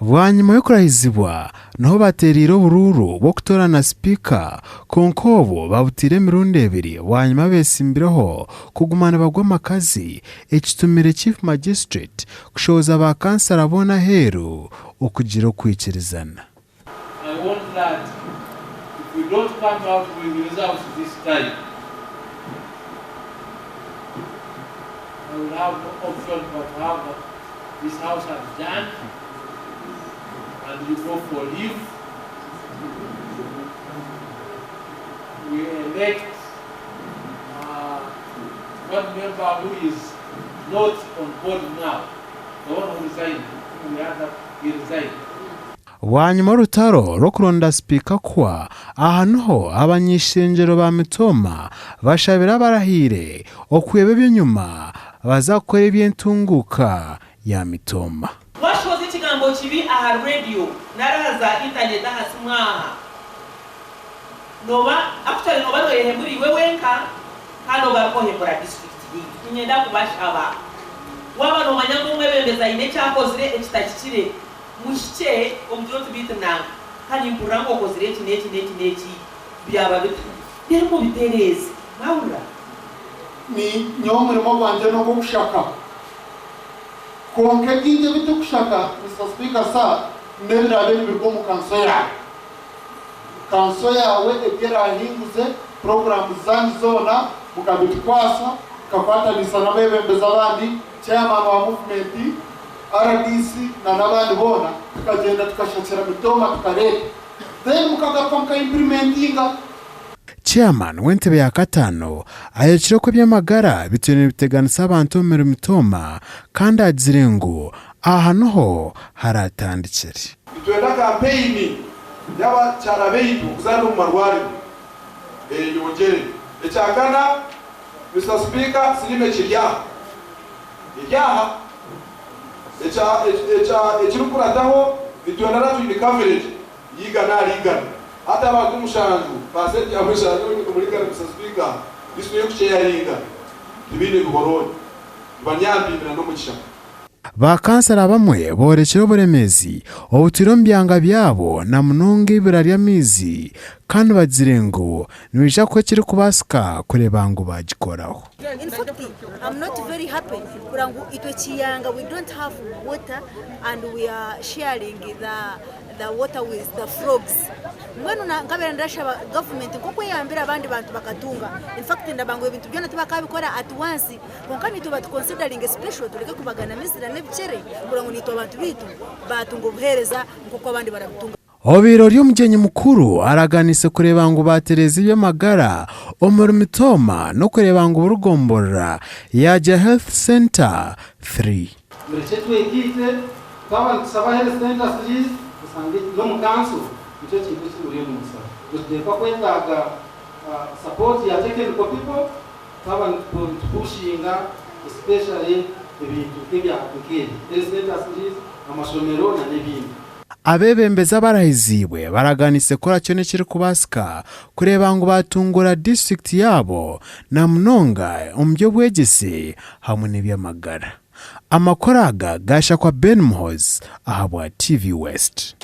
Bwanyima y'okurahizibwa, niho bateereire oburuuru bw'okutoorana sipiika kwonka obwo babutaire emirundi ebiri bwanyima abeetsimbireho kuguma nibagwa amakazi ekitumire Chief Magistrate kushohoza ba kansara boona aheeru okugira okwikirizana. I want that if we don't come out with results this time, I will have no option but to have this house adjourned and you go for leave. We elect uh, one member who is not on board now, the one who resigned, we had that he resigned. Bwanyima orutaro rw'okuronda sipiika kuhwa, aha niho abany'eishengyero ba Mitooma bashabire abarahiire okweba eby'enyima baza kukora eby'entunguuka ya Mitooma. Washohoza ekigambo kibi aha rediyo nari aha za intaneti aha simu aha, nooba actually nooba nooyehemura iwe wenka kandi ogaruka ohemura disiturikiti yaitu. Niinyenda kubashaba, waaba noomanya ngu omwebembezi aine eki akozire ekitahikire, Muhikye omugire oti, Beitu nanka, ka nimpurira ngu okozire eki n'eki n'eki n'eki, byaba bita? Reero mubitereeze. Mwahurira? Ni nyowe omurimo gwangye n'ogw'okushaka. Kwonka ebingi ebi turikushaka, Mister Speaker Sir, n'ebiraabe nibiruga omu kanso yaawe. Kanso yaawe ebi eraahinguze, puroguraamu zaanyu zoona mukabitukwasa, tukakwatanisa n'abeebembezi abandi, chairman wa muvumenti, Rdc na n'abandi boona tukagyenda tukashakira mitooma tukareeta then mukagaruka muka implementinga. Chairman w'entebe ya kataano ayorekire oku eby'amagara bitwire nibiteganisa abantu omuri Mitooma kandi agizire ngu aha niho haratandikire. Nitwenda kampeyini y'abakyara baitu kuzaarira omu marwariro eyeyongyere. Ekyakana, Mister Speaker, siriimu ekiri aha. Eri aha. Ekya, ekya, ekirikukurataho, nitwenda latrine coverage y'eigana ahari igana. Hati abantu mushanju, paasenti ya mushanju omuri igana Mister Speaker, bisitu y'okuceyaringa tibaine bihorooni. Nibanyampindira n'omu kishaka. Ba kansara abamwe boorekire oburemeezi obutwire omu byanga byabo na munonga eibura ry'amaizi kandi bagizire ngu nibaija kukora ekirikubaasika kureeba ngu baagikoraho. In fact am not very happy kureba ngu itwe Kiyanga we don't have water and we are sharing the the water with the frogs mbwenu nkabeera ndashaba government nkoku eyambire abandi bantu bakatunga in fact ndaba ngu ebintu byona tibakabikora at once kwonka naitwe batu consideringe special tureke kubagana mizira n'ebikyere kureba ngu naitwe abantu baitu batunga obuhereza nkoku abandi barabutunga. Obaire ori omugyenyi mukuru araganiise kureeba ngu baatereeza eby'amagara omuri Mitooma n'okureeba ngu buri gomborora yaagira Health Centre 3. Murekye twegaite, twaba nitushaba Health Centre threes osanga n'omu kanso nikyo kintu eki muriyo nimushaba. Nituteekwa kwetaaga support ya technical people twaba nitupushinga especially ebintu nk'ebya nk'ebi, Health Centre threes, amashomero n'ebindi. Abeebembezi abarahiziibwe baraganiise kukora kyona ekirikubaasika kureeba ngu baatunguura disiturikiti yaabo na munonga omu by'obwegyese hamwe n'eby'amagara. Amakuru aga gaashakwa Ben Muhoozi ahabwa TV West.